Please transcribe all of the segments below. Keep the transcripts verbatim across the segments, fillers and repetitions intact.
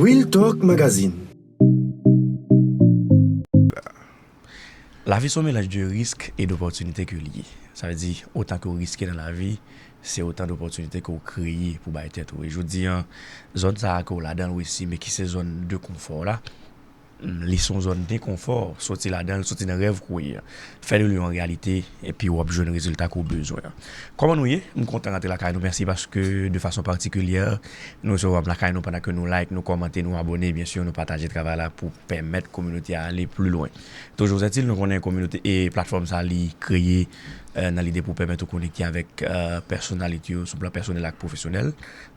Real Talk Magazine. Lavi se yon melanj de risk e dopòtinite ke l ye. Sa vle di, otan ke w riske nan lavi, se otan dopòtinite ke w kreye pou bay tèt ou. E jodi an, zòn sa a ke w ladan l, w esime ki se zòn de konfò w la, li se yon zòn de konfò, soti ladan l, soti nan rèv ke w ye a. Fè li yon reyalite, epi w ap jwenn rezilta ke w bezwen an. Kòman nou ye? M kontan rantre lakay nou. Mèsi paske, de fason patikilyè, nou resevwa m lakay nou pandan ke nou like, nou kòmante, nou abòne, byen si, nou pataje travay la pou pèmèt kominote a ale pli lwen. Toujou Zètil, nou konnen kominote e platfòm sa li kreye nan lide pou pèmèt ou konekte avèk pèsonalite yo sou plan pèsonèl ak pwofesyonèl,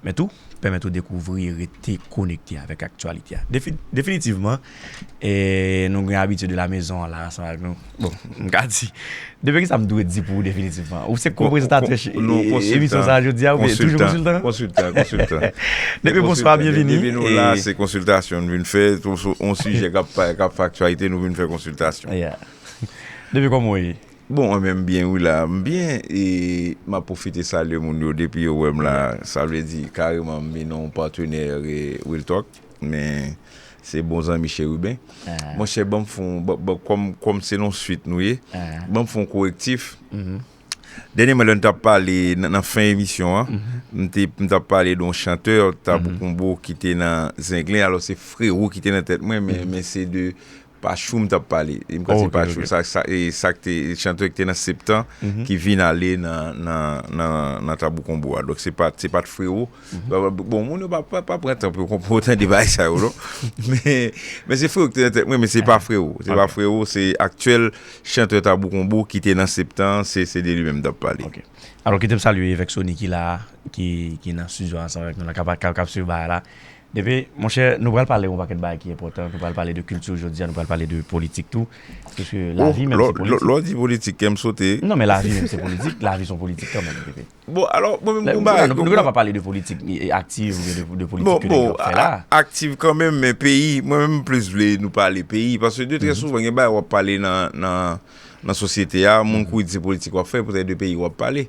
men tou pèmèt ou dekouvri e rete konekte avèk aktyalite a. Definitivman, e nou gen abitye de la mezon an la ansanm avèk nou. Bon, m ka di, depi ki sa m dwe di pou ou definitivman? Ou se ko-prezantatè emisyon sa a jodi a, oubyen toujou konsiltan? Konsiltan, konsiltan. Depi bonswa, byenvini. Depi nou la, se konsiltasyon nou vin fè, yon sijè k ap fè aktyalite, nou vin fè konsiltasyon. Depi kòman w ye? Bon, mwen menm byen wi la, m byen e m ap pwofite salye moun yo depi yo wè m la, sa vle di kareman m vin yon patnè Real Talk, men se bon zanmi Cheriben. Monchè, ban m fè yon, kòm, kòm se nan swit nou ye, ban m fè yon korektif. Dènyèman, lè n t ap pale nan fen emisyon an, m te, m t ap pale de yon chantè Tabou Konbo ki te nan Zenglen, alò se Frewo ki te nan tèt mwen, men, men se de Pachou m t ap pale. E m kwè se Pachou, sa, sa, e sa k te, chantè ki te nan Septan, ki vin ale nan, nan, nan, nan Tabou Konbo a. Donk, se pa, se pa t Frewo. Bon, moun yo pa, pa, pa pran tan pou yo konprann, tande bagay sa yo, non. Men, men se Frewo ki te nan tèt mwen, men se pa Frewo. Se pa Frewo, se aktyèl chantè Tabou Konbo ki te nan Septan, se, se de li menm m t ap pale. Alò, kite m salye Evèk Sony ki la, ki, ki nan estidyo ansanm avèk nou la, k ap, k ap, k ap swiv bagay la. Depi, monchè, nou pral pale yon pakèt bagay ki enpòtan. Nou pral pale de kilti jodi a, nou pral pale de politik tou. Paske lavi menm se politik. Lè w di politik, kè m sote. Non, men lavi menm se politik. Lavi se yon politik kanmenm, Depi. Bon, alò, mwen menm, nou, nou, nou pa pale de politik aktiv oubyen de, de politik ke nèg yo ap fè la. Aktiv kanmenm, men peyi, mwen menm, m plis vle nou pale peyi. Paske de trè souvan, gen bagay w ap pale nan, nan, nan sosyete a, moun kouri di se politik w ap fè, poutèt de peyi w ap pale.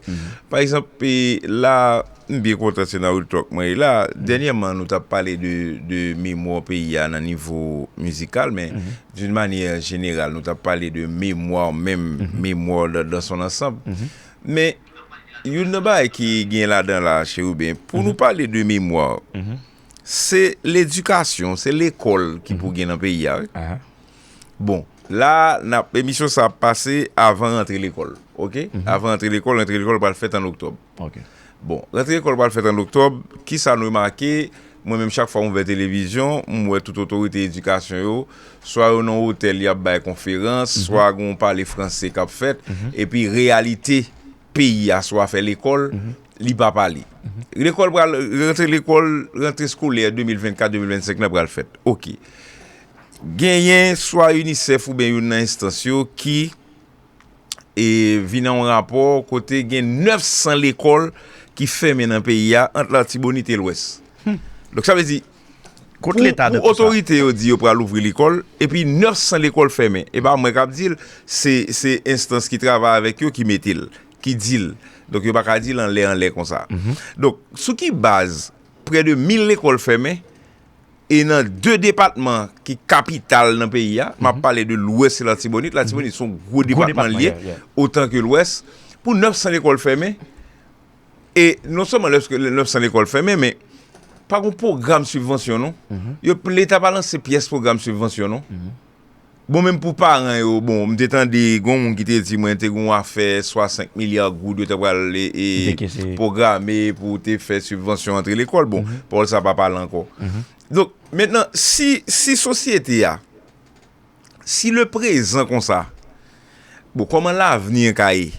Pa egzanp, e, la, m byen kontan se nan Real Talk mwen ye la. Dènyèman, nou t ap pale de, de memwa peyi a nan nivo mizikal, men d'une manière générale, nou t ap pale de memwa menm, memwa dans, dans son ensemble. Men, youn nan bagay ki gen ladan la, Cheriben, pou nou pale de memwa, se ledikasyon, se lekòl ki pou gen nan peyi a, wi. Bon, la, n ap, emisyon sa ap pase avan rantre lekòl, oke? Avan rantre lekòl, rantre lekòl pral fèt an oktòb. Bon, rantre lekòl pral fèt an oktòb, kisa nou remake? Mwen menm, chak fwa m ouvè televizyon, m wè tout otorite edikasyon yo, swa yo nan otèl y ap bay konferans, swa gen yon pale franse k ap fèt, epi reyalite peyi a sou afè lekòl, li pa pale. Lekòl pral, rantre lekòl, rantre eskolè de mil vennkat, de mil vennsenk lan pral fèt. Oke. Genyen swa UNICEF oubyen youn nan enstans yo ki, e, vin nan yon rapò kote gen nèf san lekòl ki fèmen nan peyi a ant Latibonit e Lwès. Donk, sa vle di, pou, pou otorite yo di yo pral ouvri lekòl, epi nèf san lekòl fèmen. E pa mwen k ap di l, se, se enstans ki travay avèk yo ki mete l, ki di l. Donk, yo pa ka di l anlè, anlè konsa. Donk, sou ki baz prè de mil lekòl fèmen, e nan de depatman ki kapital nan peyi a, m ap pale de Lwès e Latibonit. Latibonit se yon gwo depatman li ye, otan ke Lwès. Pou nèf san lekòl fèmen, e non sèlman lè, lè nèf san lekòl fèmen, men pa gen pwogram sibvansyon, non. Yo, Leta pa lanse pyès pwogram sibvansyon, non. Bon, menm pou paran yo, bon, m te tande gen yon moun ki te di mwen te gen yon afè swa senk milya goud yo ta pral, e, pwograme pou te fè sibvansyon antre lekòl. Bon, pawòl sa pa pale ankò. Donk, mentnan, si, si sosyete a, si le prezan konsa, bon, kòman lavni an ka ye?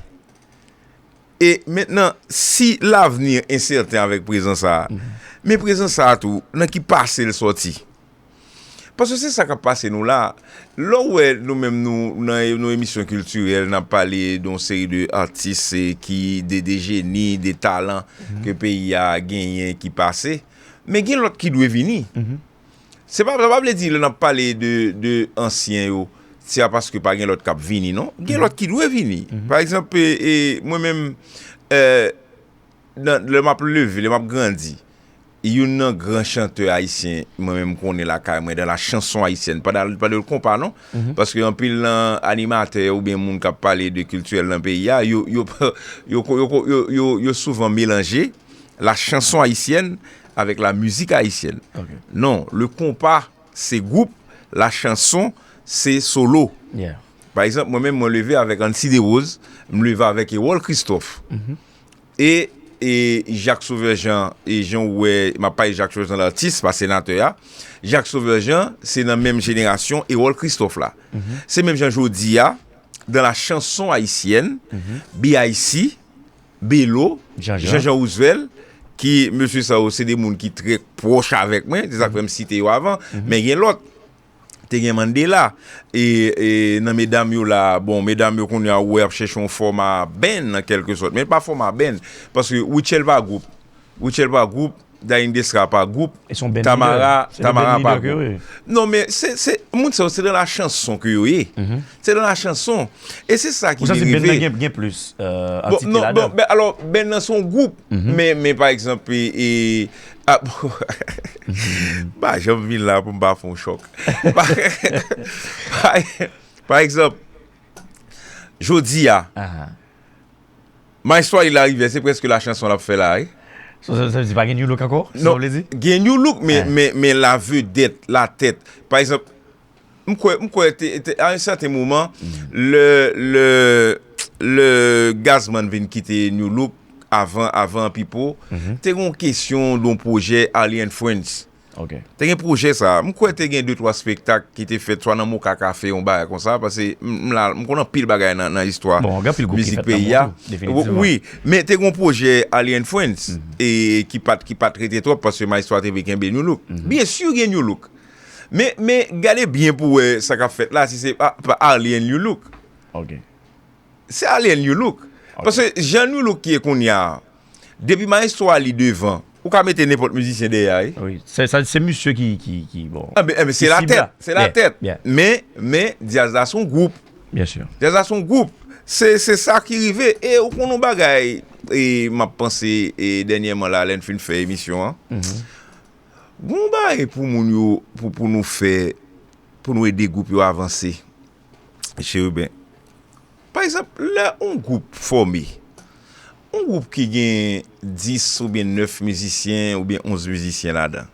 E mentnan, si lavni ensèten avèk prezan sa a, men prezan sa a tou, nan ki pase l sòti? Paske se sa k ap pase nou la. Lè w wè nou menm nou, nan, nan emisyon kiltirèl, n ap pale de yon seri de atis, e, ki de, de jeni, de talan ke peyi a genyen ki pase. Men gen lòt ki dwe vini. Se pa, sa pa vle di lè n ap pale de, de ansyen yo, se a paske pa gen lòt k ap vini, non. Gen lòt ki dwe vini. Pa egzanp, e, e, mwen menm, e, nan, lè m ap leve, lè m ap grandi, youn nan gran chantè ayisyen mwen menm konnen lakay mwen dans la chanson haïtienne, pa dans, pa dans le konpa non, paske anpil nan animatè oubyen moun k ap pale de kiltirèl nan peyi a, yo, yo, yo, yo, yo, yo, yo souvan melanje la chanson haïtienne avec la musique haïtienne. Non, le konpa se gwoup, la chanson se solo. Pa egzanp, mwen menm, mwen leve avèk Ancy Desroses, m leve avèk Erol Christophe. E, e Jacques Sauveur Jean, e jan w wè, m ap pale Jacques Sauveur Jean, latis, pa senatè a. Jacques Sauveur Jean, se nan menm jenerasyon Erol Christophe la. Se menm jan jodi a, dans la chanson haïtienne, B I C, Belo, Jean Jean Roosevelt, ki mesye sa yo se de moun ki trè pwòch avèk mwen, se sa k fè m site yo avan, men gen lòt. Te gen Mandela, e, e nan medam yo la, bon, medam yo kounye a ou wè ap chèche yon fòma band an kèlke sòt, men pa fòma band, paske Rutshelle pa gwoup, Rutshelle pa gwoup, Daying Desra pa gwoup, Tamara, Tamara pa gwoup. Non, men se, se, moun sa yo, se dans la chanson ke yo ye. Se dans la chanson. E se sa ki vin rive. Ou santi band nan gen, gen plis antite ladan? Bon, non, bon, ben, alò, band nan se yon gwoup, men, men pa egzanp, e, e, a, m pa janm vin la pou m pa fè yon chòk. Pa, pa, pa egzanp, jodi a, Maestro Ali Larivye, se prèske la chanson l ap fè la, wi. Sa, sa, sa vle di pa gen New Look ankò? Se sa w vle di? Non, gen New Look, men, men, men la vedèt, la tèt. Pa egzanp, m kwè, m kwè te, te, a yon sèten moman, lè, lè, lè Gazman vin kite New Look, avan, avan Pipo, te gen yon kesyon de yon pwojè Arly and Friends. Te gen pwojè sa. M kwè te gen de twa spektak ki te fèt swa nan Moka Café, yon bagay konsa, paske m, m la, m konn anpil bagay nan, nan istwa mizik peyi a. Wi, men te gen yon pwojè Arly and Friends, e ki pa t, ki pa t rete twòp, paske Maestro a te vle kenbe New Look. Byen si gen New Look. Men, men gade byen pou wè sa k ap fèt la, si se pa, pa Arly and New Look. Se Arly and New Look. Paske jan New Look ye kounye a, depi Maestro Ali devan, ou ka mete nenpòt mizisyen dèyè a, wi. Wi, se, sa, se misye ki, ki, ki, bon, enben, enben, se latèt, se latèt. Men, men, djaz la se yon gwoup. Djaz la se yon gwoup. Se, se sa ki rive. E ou konn yon bagay, e m ap panse, e dènyèman la, lè n fin fè emisyon an, gon bagay pou moun yo, pou, pou nou fè, pou nou ede gwoup yo avanse. Cheriben. Pa egzanp, lè yon gwoup fòme, yon gwoup ki gen dis oubyen nèf mizisyen oubyen onz mizisyen ladan,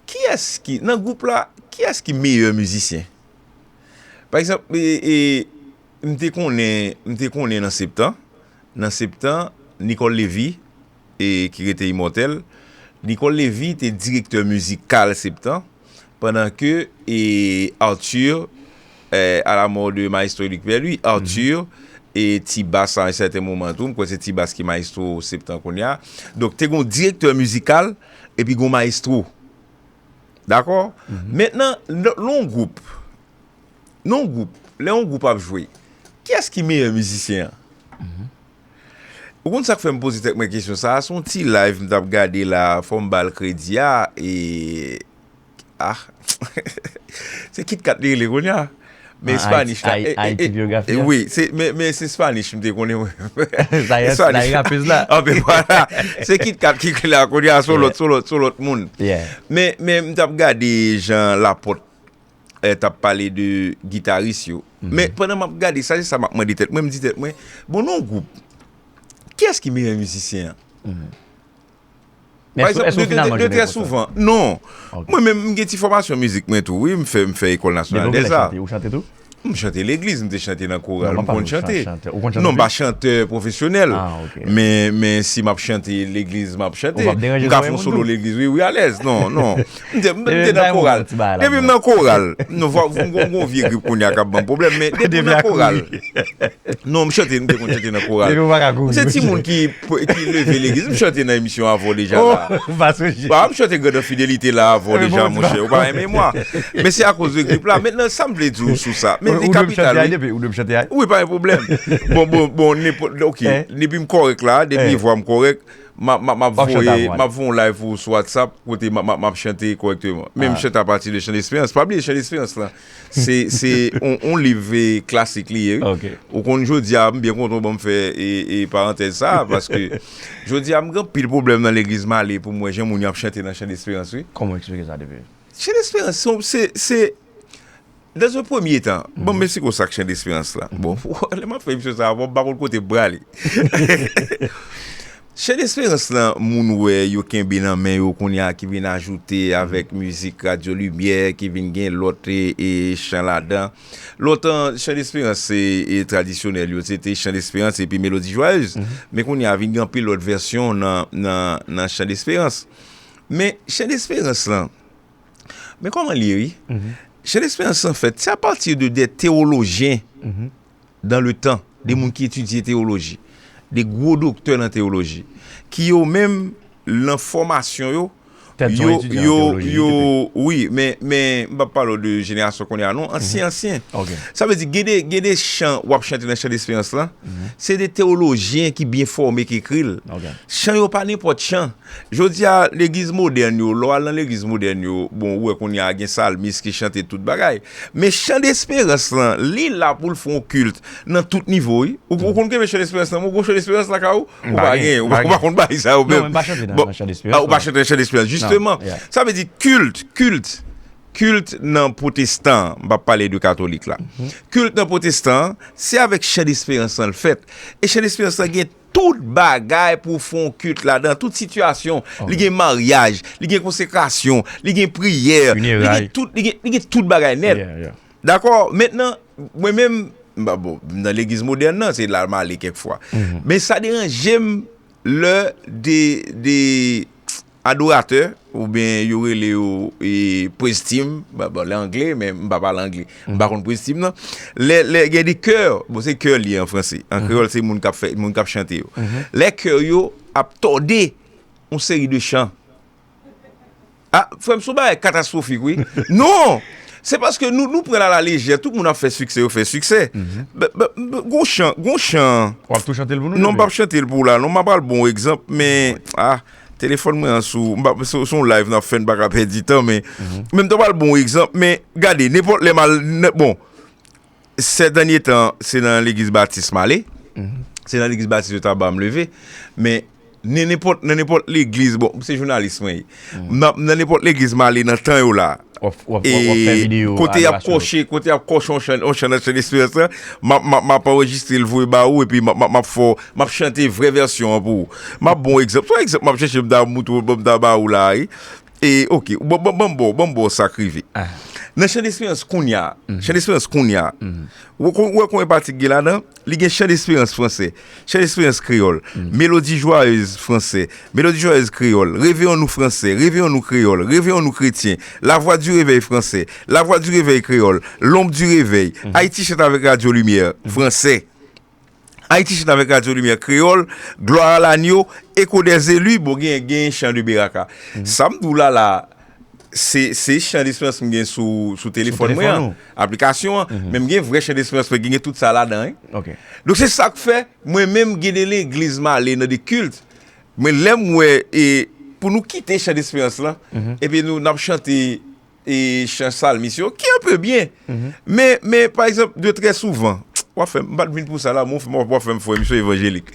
kiyès ki, nan gwoup la, kiyès ki meyè mizisyen? Pa egzanp, e, e, m te konnen, m te konnen nan Septan, nan Septan, Nicole Lévy, e, ki rete imòtèl, Nicole Lévy te direktè mizikal Septan, pandan ke, e, Arthur, e, à la mort de Maestro Luc Pierre-Louis, Arthur, e, T-Bass a yon sèten moman tou, m kwè se T-Bass ki maestro Septan kounye a. Donk, te gen yon direktè mizikal, epi gen yon maestro. Dakò? Mentnan, lè, lè yon gwoup, lè yon gwoup, lè yon gwoup ap jwe, kiyès ki meyè mizisyen an? Ou konn sa k fè m poze tèt mwen kesyon sa a? Se yon ti live m t ap gade la, fò m ba l kredi a, e, ah, se Kit Kat li rele kounye a. Men Spanish la, e, e, e, wi, se, men, men se Spanish m te konnen mwen. Sa e, sa e rapèz la. Anben, vwala. Se Kit Kat ki rele a kounye a, se yon lòt, se yon lòt, se yon lòt moun. Men, men m t ap gade jan Lapòt, e, t ap pale de gitaris yo. Men pandan m ap gade sa, se sa m ap mande tèt mwen, m di tèt mwen, bon, nan yon gwoup, kiyès ki meyè mizisyen an? Pa egzanp, de, de, de, de trè souvan, non. Mwen menm, m gen ti fòmasyon mizik mwen tou, wi, m fè, m fè Ecole Nationale des Arts. Ou chante tou? M chante legliz, m te chante nan koral, m konn chante. Non, m pa chantè pwofesyonèl. Men, men si m ap chante legliz, m ap chante. M ka fè yon solo legliz, wi, wi, alèz. Non, non. M te, m te nan koral. Depi m nan koral, non, vwa, m gon, gon vye grip kounye a k ap ban m pwoblèm, men depi m nan koral. Non, m chante, m te konn chante nan koral. M se timoun ki, ki leve legliz, m chante nan emisyon avè w deja la. Ba, m chante Grandans Fidelite la avè w deja, monchè. Ou pa renmen mwa. Men se akoz de grip la. Mentnan, sa m vle di w sou sa. Ou dwe m chante a depi, ou dwe m chante a. Wi, pa gen pwoblèm. Bon, bon, bon, nenpòt, ok. Depi m kòrèk la, depi vwa m kòrèk, m ap, m ap, m ap voye, m ap voye yon live ou sou WhatsApp, kote m ap, m ap, m ap chante kòrèkteman. Men m chante apati de Chan Desperans. Pa bliye Chan Desperans lan. Se, se on, on liv, eh, klasik li ye, wi. Ou konn jodi a, m byen kontan w ban m fè, eh, eh, parantèz sa a, paske jodi a, m gen anpil pwoblèm nan legliz m ale pou m wè jan moun yo ap chante nan Chan Desperans, wi. Kòman w eksplike sa depi? Chan Desperans, se, se, se, dans un premier temps, bon, m eksplike w sa k Chan Desperans la. Bon, lè m ap fè emisyon sa a, bon, m pa konn kote m prale. Chan Desperans lan, moun wè, yo kenbe nan men yo kounye a ki vin ajoute avèk mizik Radyo Limyè, ki vin gen lòt, e, e, chan ladan. Lontan, Chan Desperans, se, e, tradisyonèl yo, se te Chan Desperans epi Melodi Jwaez. Men kounye a, vin gen anpil lòt vèsyon nan, nan, nan Chan Desperans. Men Chan Desperans lan, men kòman l ye, wi? Chan Desperans lan fèt, se apati de, de tewolojyen dan le tan, de moun ki etidye tewoloji, de gwo doktè nan tewoloji, ki yo menm, nan fòmasyon yo, yo, yo, yo, wi, men, men, m p ap pale w de jenerasyon kounye a, non, ansyen, ansyen. Sa vle di, gen de, gen de chan w ap chante nan Chan Desperans lan, se de tewolojyen ki byen fòme ki ekri l. Chan yo pa nenpòt chan. Jodi a, legliz modèn yo, lè w al nan legliz modèn yo, bon, ou wè kounye a gen salmis ki chante tout bagay. Men Chan Desperans lan, li la pou l fè yon kilt nan tout nivo, wi. Ou, ou konn kenbe Chan Desperans lan, men w gon Chan Desperans lakay ou? Ou pa gen, ou pa, ou pa konn bagay sa yo menm. Non, men m pa chante nan, nan Chan Desperans, ah, ou pa chante nan Chan Desperans, jisteman. Sa vle di kilt, kilt, kilt nan pwotestan, m p ap pale de katolik la. Kilt nan pwotestan, se avèk Chan Desperans lan l fèt. E Chan Desperans lan gen tout bagay pou w fè yon kilt ladan, tout sitiyasyon. Li gen maryaj, li gen konsekrasyon, li gen priyè, li gen tout, li gen, li gen tout bagay nèt. Dakò? Mentnan, mwen menm, m pa, bon, nan legliz modèn nan, se la m ale kèk fwa. Men sa deranje m lè de, de adoratè, oubyen yo rele yo, e, praise team, bon, bon, lè angle, men m pa pale angle. M pa konn praise team nan. Lè, lè gen de kè, bon, se kè li ye an franse. An kreyòl, se moun k ap fè, moun k ap chante yo. Lè kè yo ap tòde yon seri de chan. Ah, frè m, se yon bagay katastwofik, wi. Non! Se paske nou, nou pran l alalejè, tout moun ap fè siksè, yo fè siksè. Gon chan, gon chan. W ap tou chante l pou nou? Non, m p ap chante l pou w la, non, m ap al ba w egzanp, men, ah, telefòn mwen an sou, m p ap, se, se yon live n ap fè, n pa ka pèdi tan, men, men m t ap al ba w egzanp, men, gade, nenpòt lè m al, bon, Sè dènye tan, se nan legliz batis m ale. Se nan legliz batis yo ta ba m leve. Men, nan nenpòt, nan nenpòt legliz, bon, se jounalis mwen ye. Nan, nan nenpòt legliz m ale nan tan yo la. W ap, w ap, w ap, w ap fè videyo kote y ap adorasyon yo. Kòche, kote y ap kòche yon chan, yon chan nan Chan Desperans lan, m ap, m ap, m ap anrejistre l, voye ba ou, epi m ap, m ap, m ap fè w, m ap chante vrè vèsyon an pou ou. M ap ba w egzanp. Se yon egzanp m ap chèche m ta moutre w, m ta ba ou la, wi. E, ok, ban, ban, ban m ba w, ban m ba w sa k rive. Nan Chan Desperans kounye a, Chan Desperans kounye a, ou wè kon, ou wè konbyen pati k gen ladan? Li gen Chan Desperans franse, Chan Desperans kreyòl, Melodi Jwayez franse, Melodi Jwayez kreyòl, Réveillons-nous franse, Réveillons-nous kreyòl, Réveillons-nous kretyen, La Voix du Réveil franse, La Voix du Réveil kreyòl, L'ombre du réveil, Ayiti chante avèk Radyo Limyè franse. Ayiti chante avèk Radyo Limyè kreyòl, Gloire à l'agneau, Écho des élus, bon, gen, gen Chan de Beraka. Sa m di w la la, se, se Chan Desperans m gen sou, sou telefòn mwen an, aplikasyon an, men m gen vrè Chan Desperans mwen ki gen tout sa ladan, wi. Donk, se sa k fè, mwen menm, gen de legliz m ale nan de kilt, men lè m wè, e, pou nou kite Chan Desperans lan, epi nou, n ap chante e chan salmis yo, ki anpe byen. Men, men, pa egzanp, de trè souvan, w ap fè m, m pa t vin pou sa la, men w ap fè m fè emisyon evanjelik.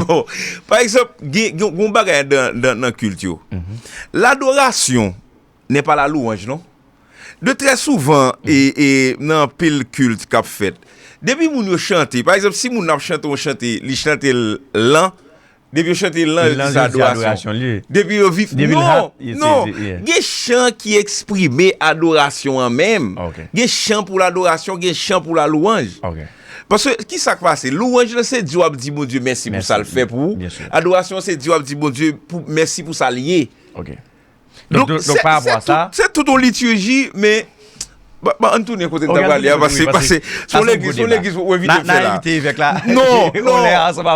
Bon, pa egzanp, gen, gen, gen yon bagay nan, nan, nan kilt yo. Ladorasyon n'est pas la louange, non? De trè souvan, e, e, nan anpil kilt k ap fèt, depi moun yo chante, pa egzanp, si moun nan ap chante yon chante, li chante l lan, Depi yo chante l lan, yo di se adorasyon. Depi yo viv, non, non. Gen chan ki eksprime adorasyon an menm. Gen chan pou ladorasyon, gen chan pou lalouwanj. Paske, kisa k pase? Louwanj lan se di w ap di Bondye mèsi pou sa l fè pou ou. Adorasyon se di w ap di Bondye pou, mèsi pou sa l ye. Donk, donk, se, donk, pa rapò a sa, se tout, se tout yon litirji, men, ba, ba, ann tounen kote n ta prale a, paske, paske se yon legliz, se yon legliz ou envite m fè la. Non, non,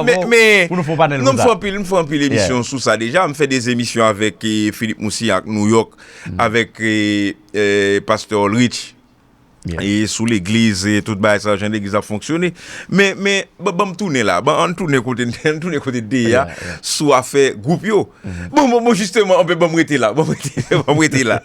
men, men, non, m fè anpil, m fè anpil emisyon sou sa deja. M fè de emisyon avèk, eh, Philippe Moussignac, New York, avèk, eh, eh, pastè Ulrich. E sou legliz, e tout bagay sa, jan legliz ap fonksyone. Men, men, ban, ban m tounen la. Ban, ann tounen kote, ann tounen kote n te ye a, sou afè gwoup yo. Bon, bon, bon, jisteman, anben, ban m rete la. Ban m rete, ban m rete la.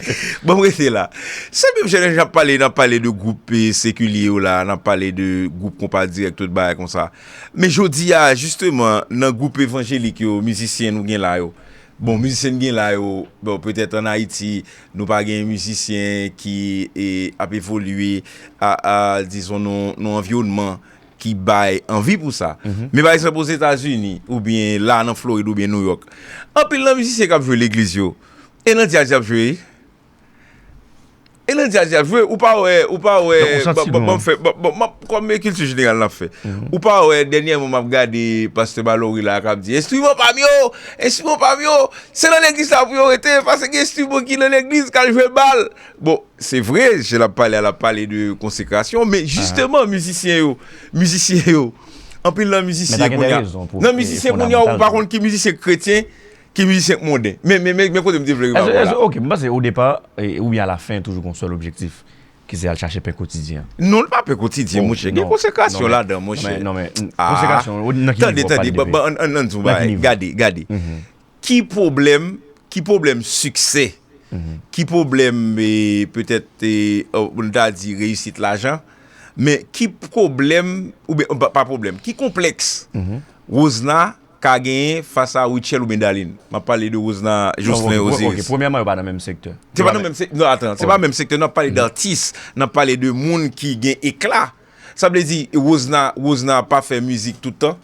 Ban m rete la. Se menm jan n ap pale, n ap pale de gwoup, e, sekilye yo la, n ap pale de gwoup konpa dirèk, tout bagay konsa. Men jodi a, jisteman, nan gwoup evanjelik yo, mizisyen nou gen la yo, bon, mizisyen n gen la yo, bon, petèt ann Ayiti, nou pa gen mizisyen ki, e, ap evolye a, a, dizon, nan, nan yon anviwònman ki bay anvi pou sa. Men pa egzanp, Ozetazini, oubyen la nan Florid, oubyen Nouyòk, anpil nan mizisyen k ap jwe legliz yo, e nan djaz y ap jwe. E nan djaz y ap jwe, ou pa wè, ou pa wè, ban m fè, ban, ban, ban, kòm kilti jeneral n ap fè. Ou pa wè, dènyèman m ap gade pastè Malory la k ap di, enstriman pa m yo, enstriman pa m yo, se nan legliz la pou yo rete, paske gen enstriman ki nan legliz k al jwe bal. Bon, se vre, jan l ap pale a, l ap pale de konsekrasyon, men jisteman, mizisyen yo, mizisyen yo, anpil nan mizisyen kounye a, nan mizisyen kounye a, ou pa konn ki mizisyen k kretyen, ki mizisyen k monden. Men, men, men, men kote m te vle rive avè w la. Ok, m panse o depa, e, oubyen a la fen, toujou gon sèl objektif, ki se al chache pen kotidyen an. Non, li pa pen kotidyen, monchè. Gen konsekrasyon ladan, monchè. Non, men, konsekrasyon, nan ki nivo w ap pale depi? Tande, tande, ann, ann, ann di w bagay. Gade, gade. Ki pwoblèm, ki pwoblèm siksè? Ki pwoblèm, e, petèt, e, nou ta di reyisit lajan? Men ki pwoblèm, oubyen, pa, pa pwoblèm, ki konplèks Rosena ka genyen fas a Rutshelle oubyen Darline? M ap pale de Rosena, Jocelyn, Osiris. Ok, premyèman, yo pa nan menm sektè. Se pa nan menm sektè, non, atan, se pa menm sektè, n ap pale de atis, n ap pale de moun ki gen ekla. Sa vle di, Rosena, Rosena pa fè mizik tout tan.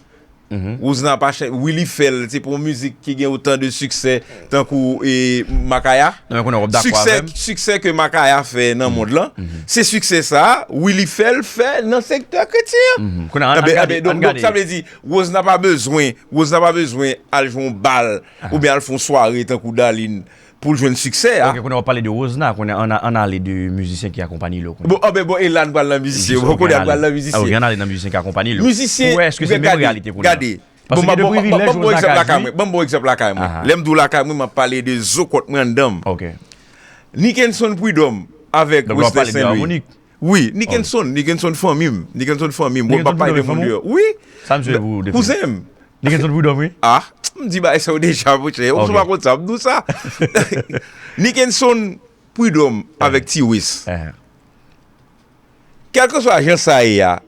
Rosena pa chè, Willy fè l, se pa yon mizik ki gen otan de siksè tankou, e, Makaya. Non, men konnen w ap dakò avè m. Siksè ke Makaya fè nan mond lan, se siksè sa a, Willy fè l fè nan sektè kretyen an. Konnen, ann, ann gade, ann gade. Donk, sa vle di, Rosena pa bezwen, Rosena pa bezwen al jwe yon bal, oubyen al fè yon sware tankou Darline pou l jwenn siksè a. Ok, kounye a w ap pale de Rosena, kounye a ann, ann ale de mizisyen ki akonpanye l yo kounye a. Bon, anben, bon, e la n pral nan mizisyen. Bon, kounye a n pral nan mizisyen. Ok, ann ale nan mizisyen ki akonpye l yo. Mizisyen, pou wè èske se menm reyalite kounye a. Gade. Paske gen de privilèj Rosena ka jwi. Ban m ba w egzanp lakay mwen. Ban m ba w egzanp lakay mwen. Lè m di w lakay mwen, m ap pale de zo kòt mwen anndan m. Ok. Nickenson Prud'homme avèk Roselyn Sen Lwi. Wi, Nickenson, Nickenson fanmi m. Nickenson fanmi m. Bon, m p ap pale de moun deyò. Wi. Sa misye ye pou w depi? Kouzen m. Nickenson Prud'homme, wi. Ah, m di bagay sa yo deja, monchè. Ou pa konn sa, m di w sa. Nickenson Prud'homme avèk T-West. Kèlkeswa jan sa ye a,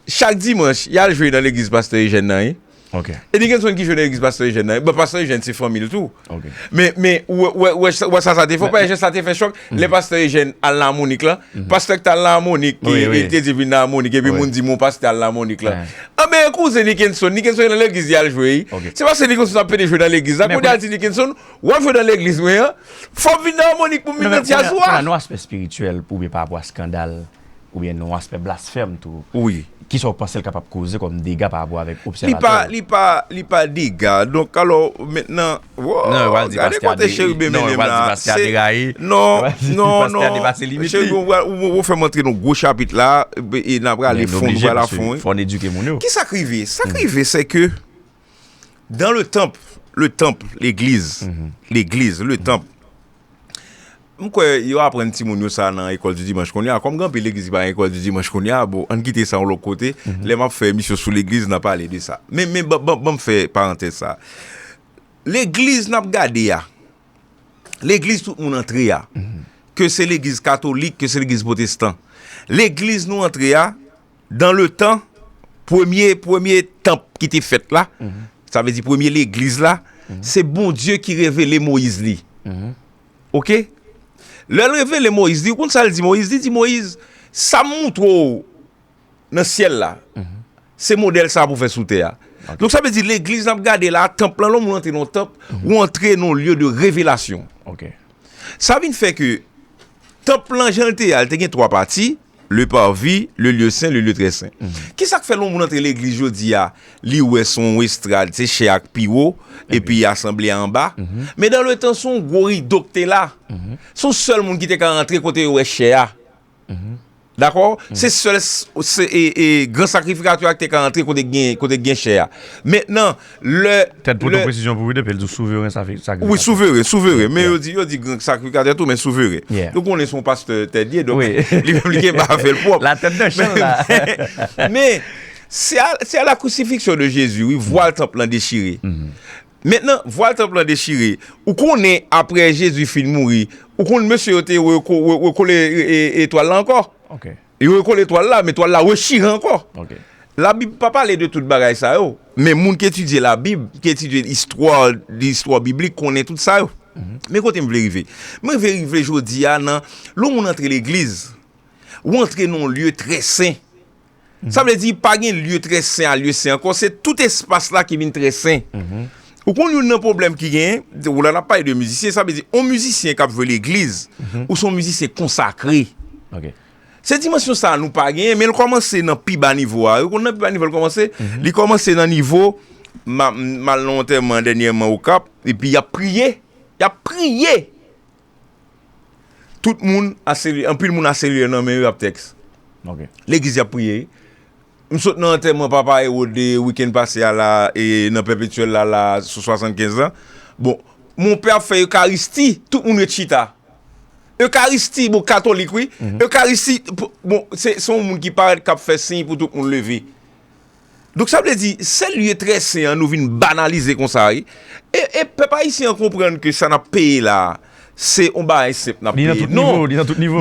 chak dimanch, y al jwe nan legliz pastè Eugène nan, wi. Ok. E Nickenson ki jwe nan legliz pastè Eugène nan, wi. Bon, pastè Eugène se fanmi l tou. Ok. Men, men, ou wè, wè, wè sa, wè sa sa te fè, ou pa wè jan sa te fè chòk? Lè pastè Eugène al nan Amonik lan, pastè k t al nan Amonik, wi, wi, e te di vin nan Amonik, epi moun di, "Mon pastè al nan Amonik lan." Anben, kouzen Nickenson, Nickenson nan legliz li al jwe, wi. Ok. Se paske Nickenson ap pede jwe nan legliz la, kounye a l di, "Nickenson, w ap jwe nan legliz mwen an, fò w vin nan Amonik pou m vin nan djaz ou a." Non, men kounye a, kounye a, nan aspè espirityèl, oubyen pa rapò a eskandal, oubyen nan aspè blasfèm tou. Wi. Kisa w panse l kapab koze kòm dega pa rapò avèk obsèvatè yo? Li pa, li pa, li pa dega. Donk, alò, mentnan, wo, gade kote Cheriben mennen m la. Non, yo pral di pastè a deraye. Non, non, non. Cheriben, ou, ou, ou fè m antre nan gwo chapit la, e n ap prale fon, nou prale a fon, wi. Fò n edike moun yo. Kisa k rive? Sa k rive, se ke dans le temple, le temple, legliz, legliz, le temple, M kwè yo aprann timoun yo sa nan École du Dimanche kounye a. Kòm gen anpil legliz ki pa gen École du Dimanche kounye a, bon, ann kite sa yon lòt kote. Lè m ap fè emisyon sou legliz, n a pale de sa. Men, men, ban, ban, ban m fè parantèz sa. Legliz n ap gade a, legliz tout moun antre a, ke se legliz katolik, ke se legliz pwotestan, legliz nou antre a, dans le temps, premye, premye tanp ki te fèt la, sa vle di premye legliz la, se Bondye ki revele Moyiz li. Oke? Lè l revele Moyiz li, ou konn sa l di Moyiz? Li di Moyiz, "Sa m moutre w nan syèl la, se modèl sa pou fè sou tè a." Donk, sa vle di legliz n ap gade la, tanp lan, lè yon moun antre nan yon tanp, ou antre nan yon lye de revelasyon. Oke. Sa vin fè ke tanp lan, jan l te ye a, l te gen twa pati, le parvis, le lieu saint, le lieu très saint. Kisa k fè lè yon moun antre legliz jodi a, li wè se yon estrad, se chè a k pi wo, epi asanble a anba? Men dans le temps, se yon gwo rido k te la. Se yon sèl moun ki te ka antre kote yo wè chè a. Dakò? Se sèl s- se, e, e, gran sakrifikatè a ki te ka antre kote gen, kote gen chè a. Mentnan, lè. Tèt Pòtoprens, yon pou vide, epi l di w souveren sa fè sakrifikatè. Wi, souveren, souveren. Men yo di, yo di gran sakrifikatè tou, men souveren. Ou konnen se yon pastè tèt ye, donk li menm li gen pa fè l pwòp. La tête dans le champ, là. Men, c'est à, c'est à la crucifixion de Jésus, wi, vwal tanp lan dechire. Mentnan, vwal tanp lan dechire. Ou konnen, apre Jezi fin mouri, ou konn mesye yo te reko- re- rekole e- e- etwal la ankò? Yo rekole etwal la, men etwal la rechire ankò. Labib pa pale de tout bagay sa yo, men moun ki etidye Labib, ki etidye istwa, istwa biblik, konnen tout sa yo. Men kote m vle rive? Mwen vle rive jodi a nan, lè yon moun antre legliz, ou antre nan yon lye trè sen. Sa vle di, pa gen lye trè sen a lye sen ankò, se tout espas la ki vin trè sen. Ou konn youn nan pwoblèm ki genyen, ou la n ap pale de mizisyen, sa vle di, yon mizisyen k ap jwe legliz, ou se yon mizisyen konsakre. Se dimansyon sa a nou pa genyen, men l kòmanse nan pi ba nivo a. Ou konn nan pi ba nivo l kòmanse? Li kòmanse nan nivo, m a- m al nan yon antèman dènyèman Okap, epi y ap priye, y ap priye. Tout moun aselye, anpil moun aselye nan men yo ap tèks. Legliz y ap priye. M sot nan antèman papa Ewod wikenn pase a la, e nan Pèpetyèl la, la, sou swasannkenz an. Bon, monpè ap fè ekaristi, tout moun ret chita. Ekaristi, bon, katolik, wi. Ekaristi, bon, se se yon moun ki parèt k ap fè siy pou tout moun leve. Donk, sa vle di, sèl lye trè sen an, nou vin banalize konsa, wi. E, e pèp ayisyen an konprann ke sa n ap peye la a, se yon bagay senp n ap peye. Non,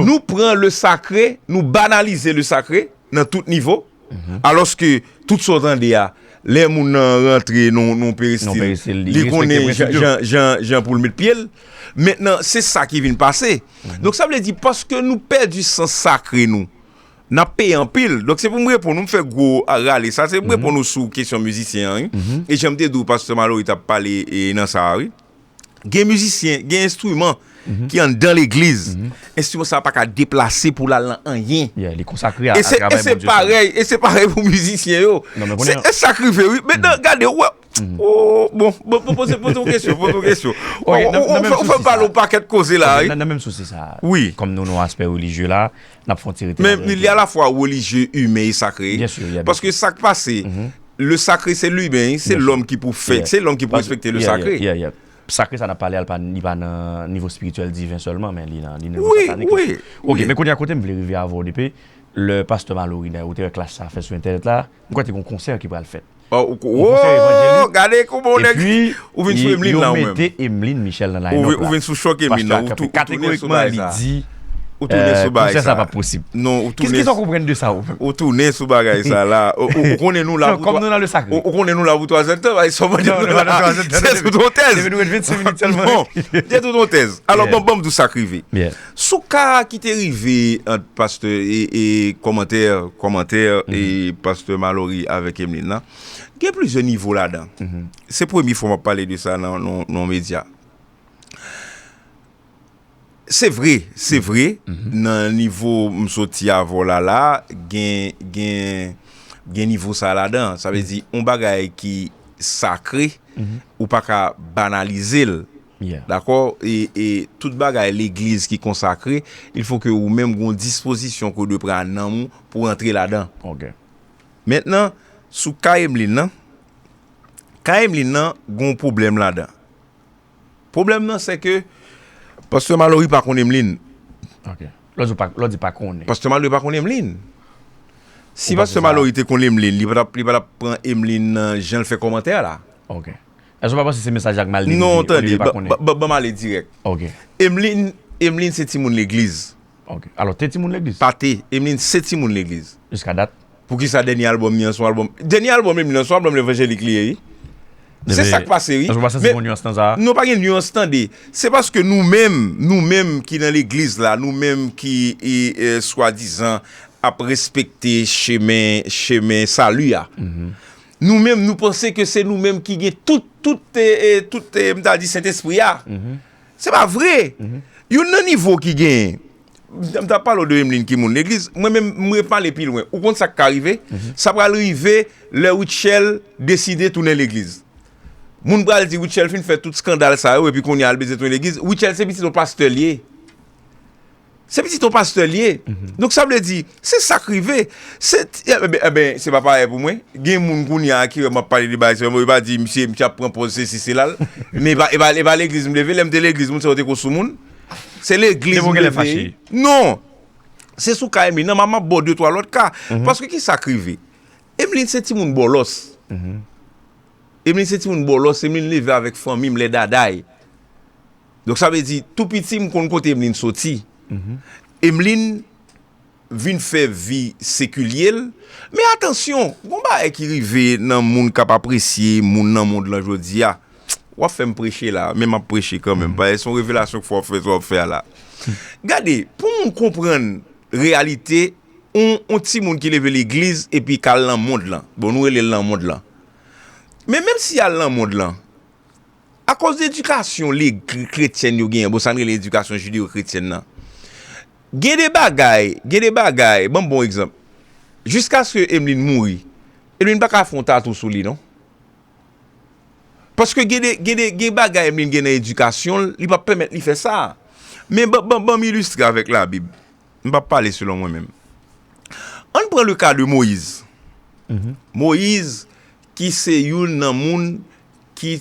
nou pran le sacré, nou banalize le sacré nan tout nivo. Alòske, tout sa w tande a, lè moun nan rantre nan yon peristil, li konnen jan, jan, jan pou l met pye l. Mentnan, se sa ki vin pase. Donk, sa vle di, paske nou pèdi sans sakre nou, n ap peye anpil. Donk, se pou m reponn ou, m fè gwo rale sa, se pou m reponn ou sou kesyon mizisyen an, wi. E jan m te di w, pastè Malory t ap pale e, nan sa a, wi. Gen mizisyen, gen enstriman ki anndan legliz. Enstriman sa a pa ka deplase pou l al nan anyen. Li konsakre a travay Bondye. E se parèy, e se parèy pou mizisyen yo. Se sa k rive, wi. Mentnan, gade, ou wè, Oh, bon, bon, bon, poze, poze yon kesyon, poze yon kesyon. Ou fè m pale yon pakèt koze la, wi. Nan menm sousi sa, kòm nou nan aspè relijye la, n ap fè yon ti rete. Men li alafwa relijye, imen e sakre. Paske sa k pase, le sacré c'est l'humain, se lòm ki pou fè, se lòm ki pou respekte le sacré. Sakre sa n ap pale a, li pa, li pa nan nivo espirityèl, diven sèlman, men li nan, li nan nivo satanik. Wi, wi. Ok, men kounye a kote m vle rive avè w, depi lè pastè Malory, ou te wè klas sa fè sou entènèt la, m kwè te gen yon konsè ki pral fèt. Oh, gade kòman nèg, ou vin sou Emeline la ou menm. Epi yo mete Emeline Michel nan line-up la. Ou vin sou chòk Emeline la, ou tounen sou bagay sa. Kategorikman, li di, konsè sa p ap posib. Non, ou tounen. Kisa w konprann de sa ou menm? Ou tounen sou bagay sa la. Ou konnen nou la pou twa zèdtan, bagay sa w mande nou la. Se tout yon tèz. Bon, se tout yon tèz. Alò, bon, ban m di w sa k rive. Sou ka ki te rive ant pastè e, e kòmantè, kòmantè e pastè Malory avèk Emeline la, gen plizyè nivo ladan. Se premye fwa m ap pale de sa nan, nan, nan yon medya. Se vre, se vre, nan nivo m soti avè w la la, gen, gen, gen nivo sa ladan. Sa vle di, yon bagay ki sakre, ou pa ka banalize l. Dakò? E, e tout bagay legliz ki konsakre, il faut que ou menm gen yon dispozisyon ke w dwe pran nan nanm ou pou w rantre ladan. Mentnan, sou ka Emeline nan, ka Emeline nan, gen yon pwoblèm ladan. Pwoblèm nan, se ke pastè Malory pa konn Emeline. Ok. Lè w di pa, lè w di pa konnen. Pastè Malory pa konn Emeline. Si pastè Malory te konn Emeline, li pa t ap, li pa t ap pran Emeline nan jan l fè kòmantè a la. Ok. Èske w pa panse se mesaj la k mal dirije, olye li pa konnen? Non, tande, ban m ale dirèk. Ok. Emeline, Emeline se timoun legliz. Ok. Alò, te timoun legliz? Pa te. Emeline se timoun legliz. Jiska dat? Poukisa dènye albòm li an se yon albòm, dènye albòm Emeline an se yon albòm levanjelik li ye, wi. Se sa k pase, wi. Èske w pa santi gen yon nyans nan sa? Non, pa gen nyans, tande. Se paske nou menm, nou menm ki nan legliz la, nou menm ki, e, e, swadizan ap respekte chemen, chemen sali a. Nou menm, nou panse ke se nou menm ki gen tout, tout, e, e, tout, e, m ta di Sentespri a. Se pa vre. Youn nan nivo ki genyen, m t ap pale w de Emeline ki moun legliz, mwen menm, m ret m ale pi lwen. Ou konn sa k ka rive? Sa pral rive lè Rutshelle deside tounen legliz. Moun pral di Rutshelle fin fè tout eskandal sa yo, epi kounye a l bezwen tounen legliz. Rutshelle se pitit yon pastè l ye. Se pitit yon pastè li ye. Donk, sa vle di, se sa k rive. Se, enben, enben, se pa parèy pou mwen. Gen moun kounye a ki wè m ap pale de bagay sa yo, yo pa di, "Misye, misye ap pran pòz sesi, sela l." Men e pa, e pa, e pa legliz m leve. Lè m te legliz, moun sa yo te ko sou moun. Se legliz m leve. Non. Se sou ka Emeline nan, m ap ba w de twa lòt ka. Paske ki sa k rive? Emeline se timoun bòlòs. Emeline se timoun bòlòs, Emeline leve avèk fanmi m lè daday. Donk sa vle di, tou piti m konn kote Emeline soti. Emeline vin fè vi sekilye l. Men atansyon, gon bagay ki rive nan moun k ap apresye moun nan mond lan jodi a. W ap fè m preche la, men m ap preche kanmenm. Paske se yon revelasyon k fò w fè, w ap fè a la. Gade, pou moun konprann reyalite, yon, yon timoun ki leve legliz epi k al nan mond lan. Bon, nou rele l nan mond lan. Men menm si y al nan mond lan, akòz de edikasyon legliz kretyèn yo genyen, bon, sa n rele edikasyon jideyo-kretyèn nan, gen de bagay, gen de bagay, ban m bon egzanp. Jiskaske Emeline mouri, Emeline pa ka fè yon tatou sou li, non. Paske gen de, gen de, gen bagay Emeline gen nan edikasyon l, li p ap pèmèt li fè sa. Men ban, ban, ban m ilistre avèk Labib. M p ap pale selon mwen menm. Ann pran le ka de Moyiz. Moyiz, ki se youn nan moun ki,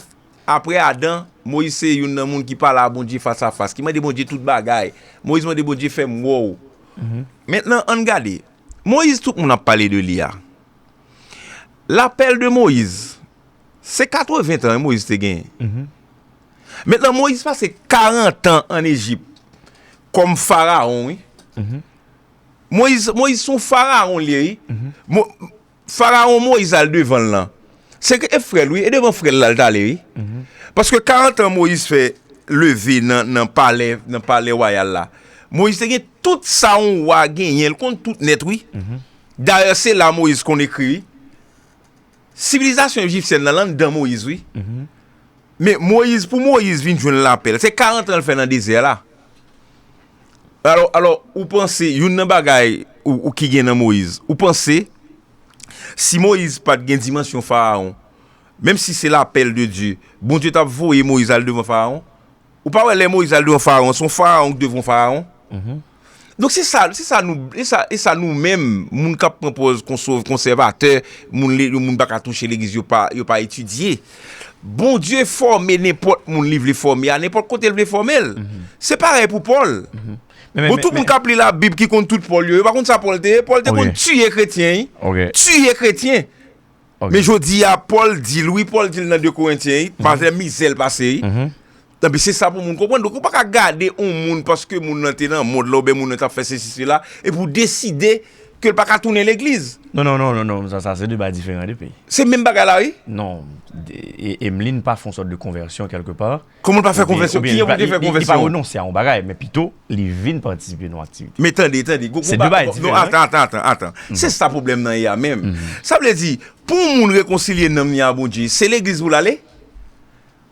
apre Adan, Moyiz se youn nan moun ki pale a Bondye fas a fas, ki mande Bondye tout bagay. Moyiz mande Bondye, "Fè m wè w." Mentnan, ann gade. Moyiz, tout moun ap pale de li a. Lapèl de Moyiz, se katreven tan Moyiz te genyen. Mentnan, Moyiz pase karant an ann Ejip kòm farawon, wi. Moyiz, Moyiz se yon farawon li ye, wi. Mo-, farawon Moyiz al devan l lan, se ke e frè l, wi, e devan frè l la l t ale, wi. Paske karant an Moyiz fè leve nan, nan palè, nan palè wayal la. Moyiz te gen tout sa yon wa genyen, l konn tout nèt, wi. Dayè, se la Moyiz konn ekri, wi. Sivilizasyon ejipsyèn nan, l anndan Moyiz, wi. Men Moyiz, pou Moyiz vin jwenn lapèl, se karant an l fè nan dezè la. Alò, alò, ou panse, youn nan bagay ou, ou ki gen nan Moyiz, ou panse, si Moyiz pa t gen dimansyon farawon, menm si se lapèl de Dye, Bondye t ap voye Moyiz al devan farawon? Ou pa wè lè Moyiz al devan farawon, se yon farawon k devan farawon? Donk se sa, se sa nou, e sa, e sa nou menm, moun k ap pran pòz konsèvatè, moun, moun pa ka touche legliz, yo pa, yo pa etidye. Bondye fòme nenpòt moun li vle fòme a, nenpòt kote l vle fòme l. Se parèy pou Pòl. Bon, tout moun k ap li Labib ki konn tout Pòl yo, yo pa konn sa Pòl te ye. Pòl te konn tiye kretyen, wi. Tiye kretyen. Men jodi a, Pòl di l, wi, Pòl di l nan de Korentyen, wi, malgre mizè l pase, wi. Tanpi se sa pou moun konprann. Donk, ou pa ka gade yon moun paske moun nan te nan mond lan oubyen moun nan t ap fè sesi, sela, epi w deside ke l pa ka tounen legliz. Non, non, non, non, non, sa, sa se de bagay diferan depi. Se menm bagay la, wi. Non, e, Emeline pa fè yon sòt de konvèsyon kèlkepa. Kòman l pa fè konvèsyon? Ki an pou te fè konvèsyon? Li pa renonse a yon bagay, men pito, li vin patisipe nan aktivite. Men tande, tande. Se de bagay diferan. Atan, atan, atan, atan. Se sa pwoblèm nan ye a menm. Sa vle di, pou yon moun rekonsilye nanm li a Bondye, se legliz pou l ale?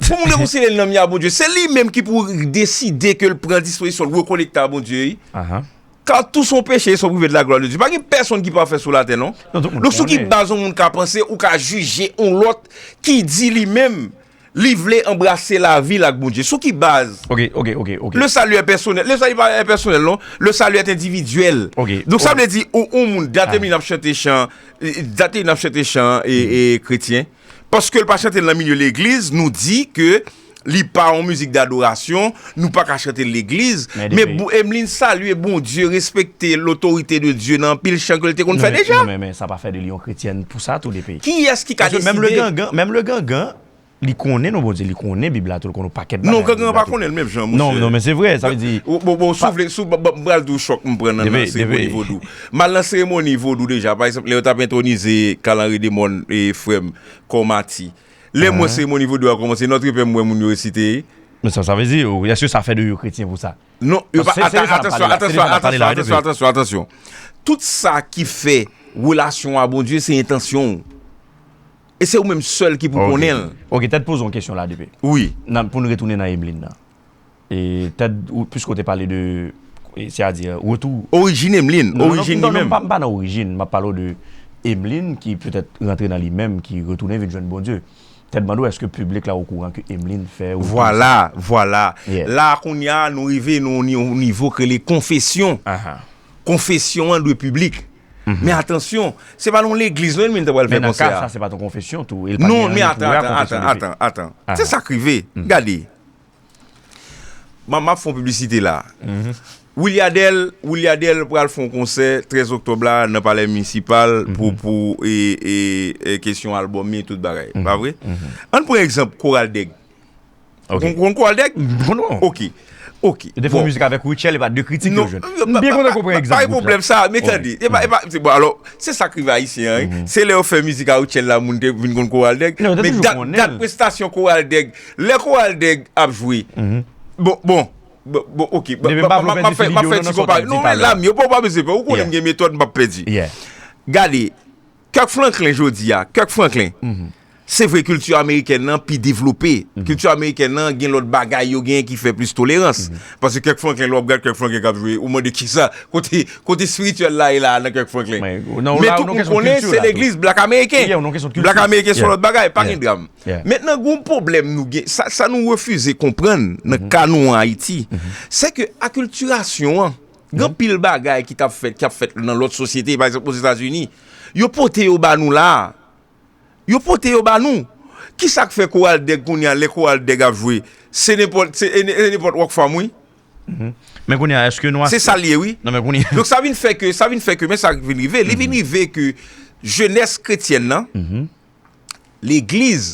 Pou moun rekonsilye nanm li a Bondye, se li menm ki pou deside ke l pran dispozisyon, l rekonekte a Bondye, wi. Kar tout sont péchés et sont privés de la gloire de Dieu. Pa gen pèsonn ki pafè sou latè, non. Donk, sou ki baz yon moun ka panse ou ka jije yon lòt ki di li menm, li vle anbrase lavi l ak Bondye? Sou ki baz? Ok, ok, ok, ok. Le salut est personnel. Le salut pa est personnel, non. Le salut est individuel. Ok. Donk, sa vle di, ou, ou moun, dat Emeline ap chante chan, dat Emeline ap chante chan e, e kretyen. Paske l pa chante l nan milye legliz, nou di ke li pa yon mizik dadorasyon, nou pa ka chante l legliz. Men Emeline salye Bondye, respekte lotorite de Dye nan anpil chan ke l te konn fè deja. Non, men, men sa pa fè de li yon kretyèn pou sa, tou depi. Kiyès ki ka deside? Paske menm le gangan, menm le gangan, li konnen non Bondye, li konnen Bib la tou, li konnen yon pakèt bagay. Non, gangan pa konnen l menm jan, monchè. Non, non, men se vre, sa vle di. Bon, bon, si w vle, si w, m pral di w chòk m pran nan seremoni vodou. M al nan seremoni vodou deja, pa egzanp, lè yo t ap entronize Carl Henry Demorne, e, frè m, kòm mati. Lè m wè seremoni vodou a kòmanse, Notre Père m wè moun yo resite. Men sa, sa vle di, èske sa fè de yo kretyen pou sa? Non, yo pa, atansyon, atansyon, atansyon, atansyon, atansyon. Tout sa ki fè relasyon a Bondye, se entansyon w. E se ou menm sèl ki pou konnen l. Ok, tèt poze yon kesyon la depi. Wi. Nan, pou n retounen nan Emeline nan. E tèt, ou, piske w te pale de, e, sètadi, retou. Orijin Emeline, orijin li menm. Non, non, non, m pa, m pa nan orijin, m ap pale w de Emeline ki petèt rantre nan li menm, ki retounen vin jwenn Bondye. Tèt bando, èske piblik la okouran ke Emeline fè ou touye sa? Vwala, vwala. Yeah. La, kounye a, nou rive nan yon ni-, yon nivo k rele konfesyon. Aha. Konfesyon an dwe piblik. Mhm. Men atansyon, se pa nan yon legliz, non, Emeline te pral fè konsè a. Men nan ka sa, se pa t yon konfesyon tou. E l pa gen anyen pou wè a konfesyon li fè. Non, men atan, atan, atan, atan. Se sa k rive. Mhm. Gade. M, m ap fè yon piblisite la. Mhm. Williadel, Williadel pral fè yon konsè trèz oktòb la nan Palè Minisipal pou, pou, e, e, e, kesyon albòm li, tout bagay. Pa vre? Mhm. Ann pran egzanp Koral Dèg. Ok. Ou konn, konn Koral Dèg? Non. Ok. Ok. Yo te fè yon mizik avèk Rutshelle, e pa de kritik yo jwenn. M byen kontan ke w pran egzanp group sa. Pa gen pwoblèm sa, men tande. E pa, e pa, se, bon, alò, se sa k rive Ayisyen an, wi. Se lè yo fè mizik a Rutshelle la, moun te vin konn Koral Dèg. Men dat, dat prestasyon Koral Dèg, lè Koral Dèg ap jwe, bon, bon, bon, bon, ok, m ap fè, m ap fè ti konpa-, non, men la, m, yo pa, pa bezwen pè, ou konnen m gen metòd, m p ap pèdi. Gade, Kirk Franklin jodi a, Kirk Franklin, se vre kilti amerikèn nan pi devlope. Kilti amerikèn nan gen lòt bagay yo genyen ki fè plis tolerans. Paske Kirk Franklin, lè w ap gad Kirk Franklin k ap jwe, ou mande kisa, kote, kote espirityèl la ye la nan Kirk Franklin. Men tout moun konnen se legliz blak ameriken. Blak ameriken se yon lòt bagay, pa gen dram. Mentnan, gen yon pwoblèm nou gen, sa, sa nou refize konprann nan ka nou an Ayiti, se ke akiltirasyon an, gen anpil bagay ki t ap fèt, k ap fèt nan lòt sosyete, pa egzanp, Ozetazini, yo pote yo ba nou la a. Yo pote yo ba nou. Kisa k fè Koral Dèg kounye a, lè Koral Dèg ap jwe, se nenpòt, se, e, e nenpòt Rockfam, wi. Mhm. Men kounye a, èske nou... Se sa l ye, wi. Non, men kounye a. Donk, sa vin fè ke, sa vin fè ke, men sa k vin rive. Li vin rive ke jenès kretyèn nan, legliz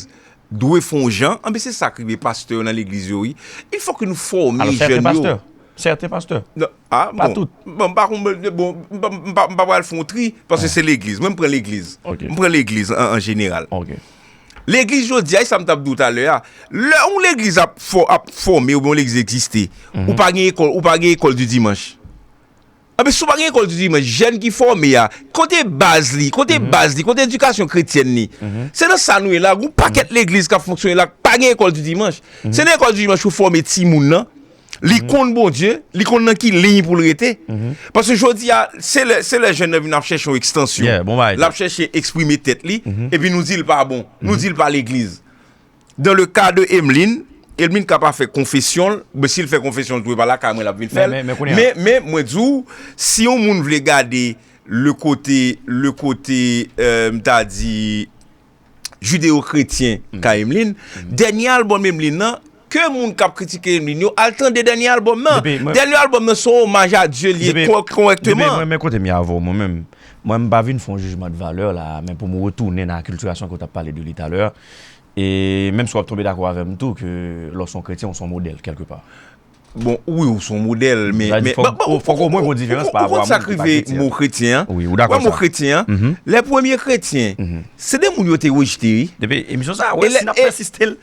dwe fè yon jan, anben, se sa k rive pastè yo nan legliz yo, wi. Il faut que nou fòme jèn yo. Sèten pastè. Non, ah, bon. Pa tout. Bon, m pa konn, bon, m pa, m pa, m pa pral fè yon tri, paske se legliz. Mwen, m pran legliz. Ok. M pran legliz an, an jeneral. Ok. Legliz jodi a, e sa m t ap di w talè a, lè yon legliz ap fò-, ap fòme oubyen yon legliz egziste, ou pa gen ekòl, ou pa gen ekòl di dimanch. Anben, si w pa gen ekòl di dimanch, jèn ki fòme a, kote baz li, kote baz li, kote edikasyon kretyèn li? Se nan sa nou ye la, gon pakèt legliz k ap fonksyone la, k pa gen ekòl di dimanch. Se nan ekòl di dimanch ou fòme timoun nan, li konn Bondye, li konn nan ki liy pou l rete. Paske jodi a, se lè, se lè jèn nan vin ap chèche yon ekstansyon. L ap chèche eksprime tèt li, epi nou di l pa bon, nou di l pa legliz. Dans le cas de Emeline, Emeline ka pa fè konfesyon l, men si l fè konfesyon l tou, e pa lakay mwen l ap vin fè l. Men, men, men kounye a. Men, men, mwen di w, si yon moun vle gade le kote, le kote, euh, m ta di, jideyo-kretyen ka Emeline, dènye albòm Emeline nan, ke moun k ap kritike Emeline yo, al tande dènye albòm nan. Dènye albòm nan se yon omaj a Dye li ye, kò-, kòrèkteman. Depi mwen, men kote m ye avè w, mwen menm, mwen, m pa vin fè yon jijman de valè la, men pou m retounen nan akiltirasyon ke w t ap pale de li talè, E menm si w ap tonbe dakò avè m tou ke lè w se yon kretyen, ou se yon modèl kèlkepa. Bon, wi, ou se yon modèl, men, men, fòk, bon, fòk omwen gon diferans pa rapò a moun ki pa kretyen. Ou konn sa k rive mo kretyen an? Wi, ou dakò sa? Wè mo kretyen an? Lè premye kretyen, se de moun yo te rejte, wi. Depi emisyon sa a, wè, si n ap pèsiste l,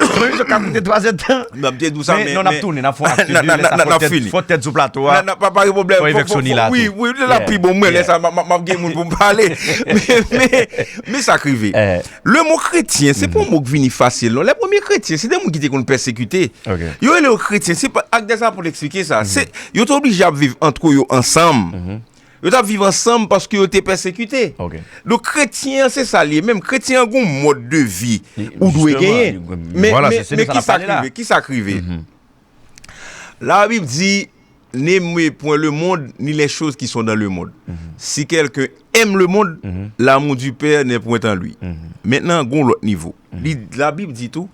emisyon ka koute twa zèdtan. Non, m te di w sa, men, non, n ap tounen, n ap fè yon akte de, lè sa fò tèt, fò tèt sou plato a. Pa, pa gen pwoblèm. Fò efèksyon ni la tou. Wi, wi, lè la pi bon, mwen, lè sa, m ap, m ap, m ap gen moun pou m pale. Men, men, men sa k rive. Lè mo kretyen, se pa yon mo k vini fasil, non. Lè premye kretyen, se de moun ki te konn pèsekite. Yo rele yo kretyen, se pa, Actes des Apôtres eksplike sa. Se, yo te oblije ap viv antre yo ansanm. Yo t ap viv ansanm paske yo te pèsekite. Donk, kretyen an, se sa l ye. Menm kretyen an, gon mòd de vi ou dwe genyen. Men, men, men kisa k rive? Kisa k rive? Labib di, N'aimez point le monde, ni les choses qui sont dans le monde. Si quelqu'un aime le monde, l'amour du Père n'est point en lui. Mentnan, gon lòt nivo. Li, Labib di tou,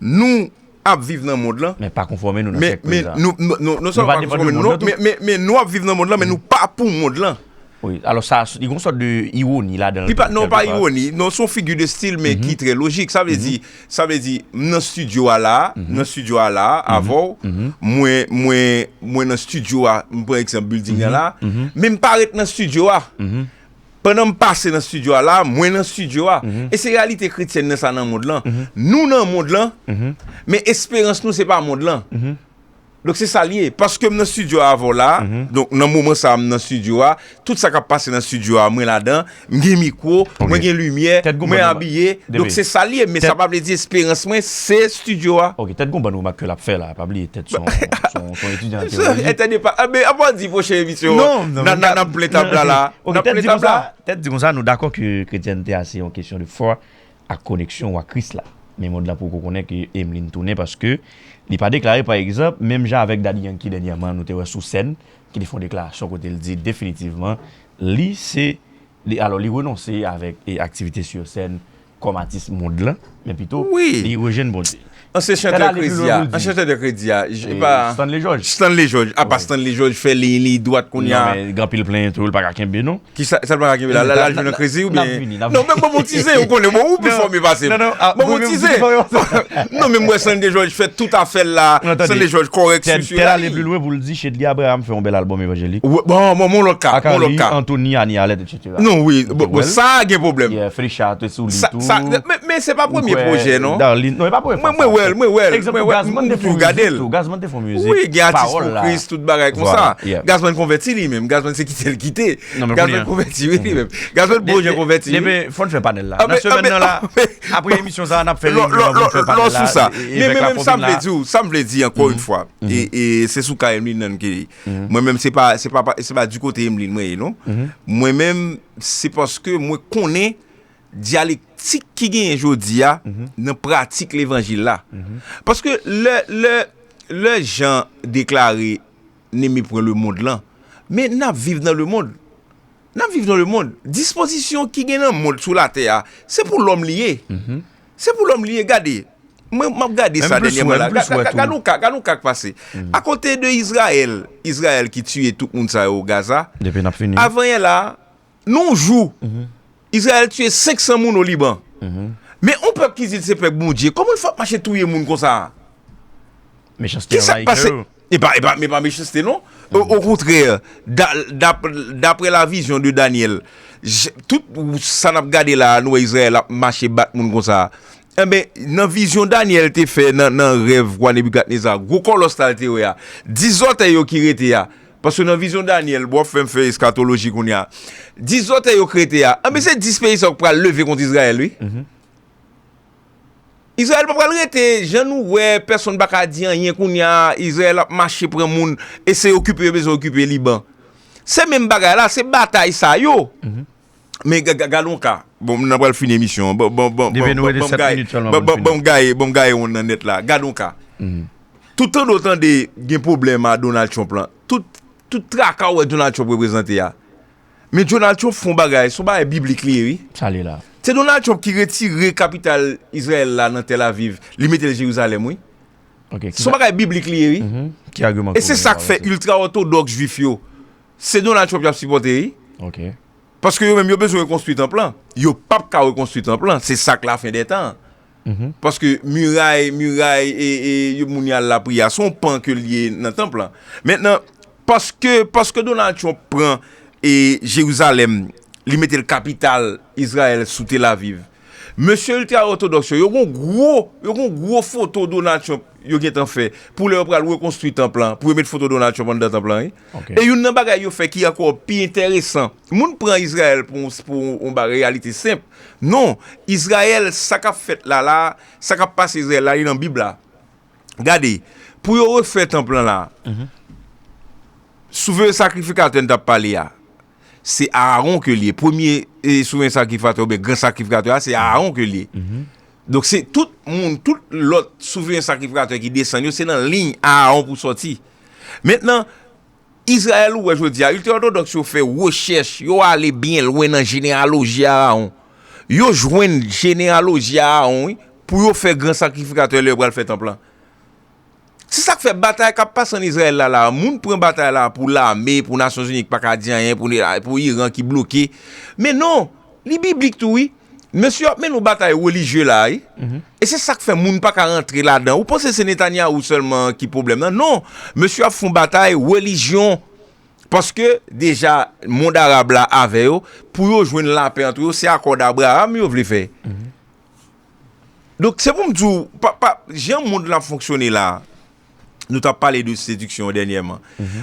nou ap viv nan mond lan. Men pa konfòme nou nan syèk prezan. Men, men nou, nou, nou, nou pa konfòme nou, men, men, men nou ap viv nan mond lan, men nou pa pou mond lan. Wi, alò sa, li gon sòt de iwoni ladan l tou, kèlkepa. Li pa, non, pa iwoni, non, se yon figi de stil, men ki trè lojik. Sa vle di, sa vle di, m nan estidyo a la, m nan estidyo a la, avè w, mwen, mwen, mwen nan estidyo a, m pran egzanp building nan la, men m pa ret nan estidyo a. Pandan m pase nan estidyo a la, mwen nan estidyo a. E se reyalite kretyèn nan sa nan mond lan. Nou nan mond lan, men esperans nou se pa mond lan. Donk, se sa l ye. Paske m nan estidyo a avè w la, donk, nan moman sa a, m nan estidyo a, tout sa k ap pase nan estidyo a, mwen ladan, m gen mikwo, mwen gen limyè, mwen abiye. Donk, se sa l ye, men sa pa vle di esperans mwen, se estidyo a. Ok, tèt gon bann remak ke l ap fè la, pa bliye, tèt se yon, se yon, se yon etidyan an teyoloji. Tèt depa, a, men, apa w di pwochen emisyon, n ap plen tab la, la. Ok, tèt di konsa, tèt di konsa, nou dakò ke kretyènte a se yon kesyon de fwa ak koneksyon w ak Kris la. Men mond lan poko konnen ke Emeline tounen paske li pa deklare, pa egzanp, menm jan avèk Daddy Yankee dènyèman, nou te wè sou sèn, ki te fè yon deklarasyon kote l di definitivman, li se, li, alò, li renonse avèk e, aktivite sou sèn kòm atis mond lan, men pito, Wi. li rejwenn Bondye. Ansyen chantè Krezi a, ansyen chantè Krezi a, j- E pa Stanley George. Stanley George, apa Stanley George fè liy li dwat kounye a. Non, men gen anpil plenyen tou, li pa ka kenbe non. Ki sa, sa l pa ka kenbe la, la, la, l vin nan Krezi oubyen? Non, men bon, bon ti zen, ou konnen, bon, ou pi fòme pase m. Bon, bon ti zen. Non, men m wè Stanley George fè tout afè l la, Stanley George kòrèk sou sou la. Tèl ale pli lwen pou l di Shedly Abraham fè yon bèl albòm evanjelik. Bon, bon, mon lòt ka, mon lòt ka. Anthony, Annie Allet, et cetera. Non, wi, bon, sa gen pwoblèm. Felicia te sou li tou. Men, men se pa premye pwojè, non. Darline, non, e pa premye fwa. Mwen, mwen wè l, mwen wè l, mwen wè l, m tou gade l. Gazman te fè yon mizik. Wi, gen atis pou Kris, tout bagay konsa. Gazman konvèti li menm. Gazman se kite l kite. Gazman konvèti, wi, li menm. Gazman bon jan konvèti, wi. Fò n fè panèl la. Nan semèn nan la, apre emisyon sa a, n ap fè reyinyon an pou n fè panèl la. Men, men, men sa m vle di w, sa m vle di ankò yon fwa. E, e se sou ka Emeline nan ke Mwen menm, se pa, se pa, se pa di kote Emeline mwen ye, non. Mwen menm, se paske mwen konnen dyalektik ki genyen jodi a nan pratik levanjil la. Paske lè, lè, lè Jan deklare, ne mépris le monde lan, men n ap viv nan lemonn. N ap viv nan lemonn. Dispozisyon ki gen nan mond sou latè a, se pou lòm li ye. Se pou lòm li ye. Gade, mwen, m ap gade sa dènyèman la. Gad yon ka, gad yon ka k pase. Akote de Izrayèl, Izrayèl ki tiye tout moun sa yo Gaza. Avanyè la, nan yon jou, Izrayèl tiye senk san moun o Liban. Men yon pèp ki di l se pèp Bondye, kòman l fè ap mache touye moun konsa? Kisa k pase? E pa, e pa, e pa mechanste, non. O, okontrè, da, dap, daprè la vizyon de Danyèl, tout sa n ap gade la a, nou wè Izrayèl ap mache bat moun konsa. Enben, nan vizyon Danyèl te fè nan, nan rèv wa Nebikadneza, gwo kòlòs la l te wè a, dis zòtèy yo ki rete a, paske nan vizyon Danyèl, bon, w ap fè m fè eskatoloji kounye a, dis zòtèy yo ki rete a, enben, se dis peyi sa yo k pral leve kont Izrayèl, wi. Izrayèl pa pral rete, jan nou wè, pèsonn pa ka di anyen kounye a, Izrayèl ap mache pran moun, e se okipe yo bezwen okipe Liban. Se menm bagay la, se batay sa yo. Men gade yon ka, bon, n ap pral fini emisyon an, ban m gaye, ban m gaye wonn nan nèt la, gade yon ka. Tout tande w tande gen pwoblèm a Donald Trump lan, tout, tout traka w wè Donald Trump reprezante a. Men Donald Trump fè yon bagay, se yon bagay biblik li ye, wi. Sa li la? Se Donald Trump ki retire kapital Izrayèl la nan Tel Aviv, li mete l Jerizalèm, wi. Se yon bagay biblik li ye, wi. E se sa k fè iltra òtodòks jwif yo, se Donald Trump y ap sipòte, wi. Paske yo menm yo bezwen rekonstwi tanp lan. Yo p ap ka rekonstwi tanp lan. Se sa k lafen dè tan. Paske miray, miray e, e yo moun y al lapriyè a, se yon pan ke l ye nan tanp lan. Mentnan, paske, paske Donald Trump pran e Jerizalèm, li mete l kapital Izrayèl sou Tel Aviv. Mesye iltra òtodòks yo, yo gon gwo, yo gon gwo foto Donald Trump yo gentan fè pou lè yo pral rekonstwi tanp lan, pou yo met foto Donald Trump anndan tanp lan, wi. E youn nan bagay yo fè ki ankò pi enteresan, moun pran Izrayèl pou, pou yon bagay reyalite senp. Non, Izrayèl, sa k ap fèt la la, sa k ap pase Izrayèl la, li nan Bib la. Gade, pou yo refè tanp lan la, souvren sakrifikatè n t ap pale a, se Aawon ke l ye. Premye, e, souvren sakrifikatè oubyen gran sakrifikatè a, se Aawon ke l ye. Donk, se tout moun, tout lòt souvren sakrifikatè ki desann yo, se nan liy Aawon pou sòti. Mentnan, Izrayèl, ou wè jodi a, iltra òtodòks yo fè rechèch, yo ale byen lwen nan jeneyaloji Aawon. Yo jwenn jeneyaloji Aawon, wi, pou yo fè gran sakrifikatè lè yo pral fè tanp lan. Se sa k fè batay k ap pase ann Izrayèl la, la, moun pran batay la pou lame, pou Nasyonzini ki pa ka di anyen, pou, pou Iran ki bloke. Men non, li biblik tou, wi. Mesye yo ap mennen yon batay relijye la, wi. E se sa k fè moun pa ka rantre ladan. Ou panse se Netanyahu sèlman ki pwoblèm nan? Non. Mesye yo ap fè yon batay relijyon. Paske deja, mond arab la avè yo, pou yo jwenn lapè ant yo, se akò d'Abraham yo vle fè. Donk, se pou m di w, pa, pa, jan mond lan ap fonksyone la, nou t ap pale de sediksyon dènyèman.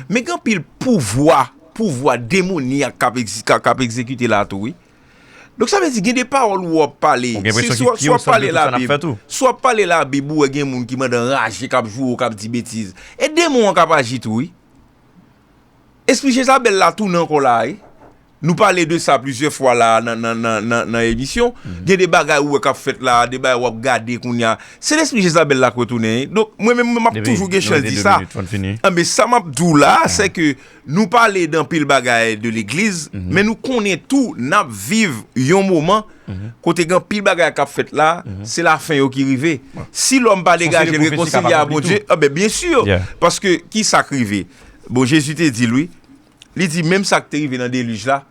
Men gen anpil pouvwa, pouvwa demonyak k ap egzi-, k ap, k ap egzekite la tou, wi. Donk, sa vle di, gen de pawòl ou w ap pale. Si, si w ap pale Labib, si w ap pale Labib, ou wè gen moun ki mande anraje, k ap joure w, k ap di betiz. E demon an k ap aji tou, wi. Espri Jezabèl la tounen ankò la, wi. Nou pale de sa plizyè fwa la nan, nan, nan, nan, nan emisyon. Gen de bagay ou wè k ap fèt la, de bagay w ap gade kounye a. Se lespri Jezabèl la k retounen. Donk, mwen menm, m ap toujou gen chans di sa. Anben, sa m ap di w la, se ke nou pale de anpil bagay de legliz, men nou konnen tou, n ap viv yon moman kote gen anpil bagay k ap fèt la, se lafen yo ki rive. Si lòm pa degaje l, rekonsilye a Bondye, anben, byen si, paske ki sa k rive? Bon, Jezi te di l, wi, li di, menm sa k te rive nan delij la,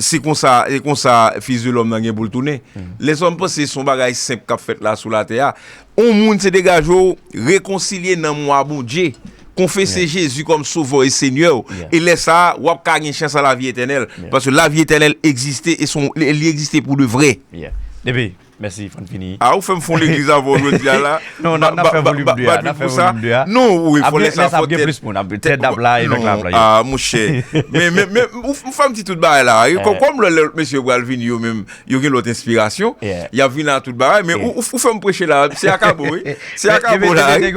se konsa, se konsa Fis de lòm nan gen pou l tounen. Lèzòm panse se yon bagay senp k ap fèt la sou latè a. On moun se degaje w, rekonsilye nanm ou a Bondye, konfese Jezi kòm Sovè e Senyè w, e lè sa a, w ap ka gen chans a lavi etènèl. Paske lavi etènèl egziste e son, li egziste pou de vrè. Depi, mèsi, fò n fini. A, ou fè m fè yon legliz avè w jodi a la. Non, n ap fè volim de a, n ap fè volim de a. Non, wi, fò lè sa fò tèt. Tèt ap la, e mèk la ap la. A, monchè. Men, men, men, ou fè m ti tout bagay la. Kòm lè lòt mesye yo pral vini yo menm, yo gen lòt enspirasyon. Y ap vin la tout bagay, men ou, ou fè m preche la, se akabo, wi. Se akabo la, wi.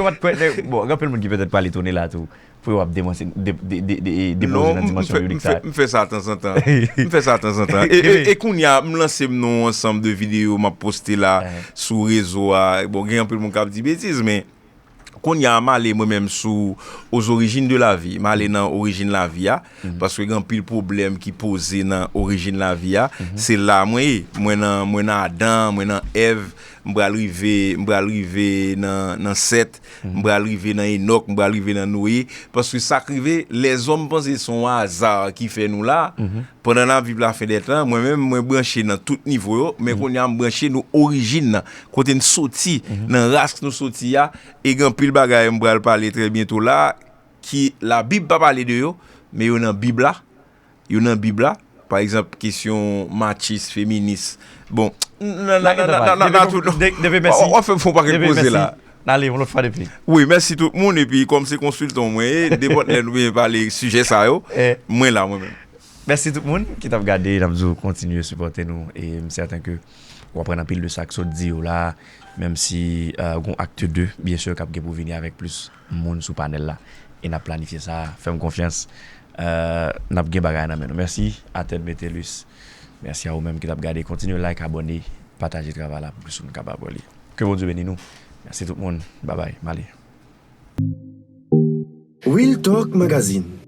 Bon, gen anpil moun ki petèt pral etone la tou. Pou yo ap demanse, de, de, de, de, depoze nan dimansyon biblik sa. M fè sa tanzantan. M fè sa tanzantan. E, e, e kounye a, m lanse m nan yon ansanm de videyo m ap poste la sou rezo a. Bon, gen anpil moun k ap di betiz, men kounye a, m ale mwen menm sou aux origines de la vie. M ale nan orijin lavi a, paske gen anpil pwoblèm ki poze nan orijin lavi a. Se la mwen ye. Mwen nan, mwen nan Adan, mwen nan Èv, m pral rive, m pral rive nan, nan Sèt, m pral rive nan Enòk, m pral rive nan Noye. Paske sa k rive, lèzòm panse se yon aza ki fè nou la. Pandan n ap viv lafen dè tan, mwen menm, mwen branche nan tout nivo yo, men kounye a, m branche nan orijin nan, kote n soti, nan ras nou soti a, e gen anpil bagay m pral pale trè byento la, ki Labib pa pale de yo, men yo nan Bib la, yo nan Bib la. Pa egzanp, kesyon matchis, feminis. Bon, nan, nan, nan, nan, nan, nan tout, w ap fè m fè yon pakèt koze la. N ale yon lòt fwa depi. Wi, mèsi tout moun, epi kòm se konsiltan mwen ye, nenpòt lè nou bezwen pale sijè sa yo, mwen la, mwen menm. Mèsi tout moun ki t ap gade, n ap di w kontinye sipòte nou, e m sèten ke w aprann anpil de sa k sot di yo la, menm si, euh, gon akt de, byen si, k ap gen pou vini avèk plis moun sou panèl la. E n ap planifye sa, fè m konfyans, euh, n ap gen bagay nan men nou. Mèsi a Ted Metellus. Mèsi a ou menm ki t ap gade. Kontinye like, abòne, pataje travay la pou plis moun kapab wè li. Ke Bondye beni nou. Mèsi tout moun. Babay. M ale. Real Talk Magazine.